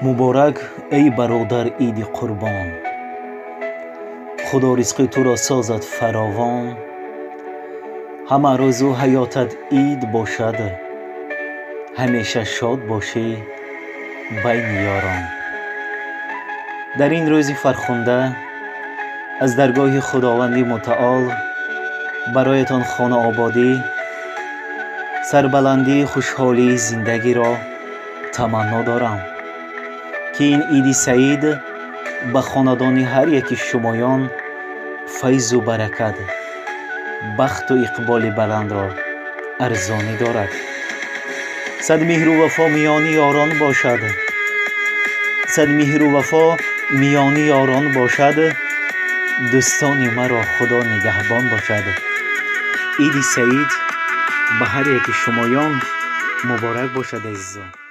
Муборак, эй бародар, Иди Қурбон. Худо ризқи туро созад фаровон. Ҳама рӯзу ҳаётат ид бошад, ҳамеша шод бошӣ байни ёрон. Дар ин рӯзи фархунда аз даргоҳи Худованди Мутаол бароятон хонаободӣ, сарбаландии, хушҳолии зиндагиро таманно дорам, ки ин Иди Саид ба хонадони ҳар яки шумоён файзу баракат, бахту иқболи баландро арзонӣ дорад. Сад меҳру вафо миёни ёрон бошад, сад меҳру вафо миёни ёрон бошад. Дӯстони маро Худо нигаҳбон бошад. Иди Саид ба ҳар яки шумоён муборак бошад, азизон.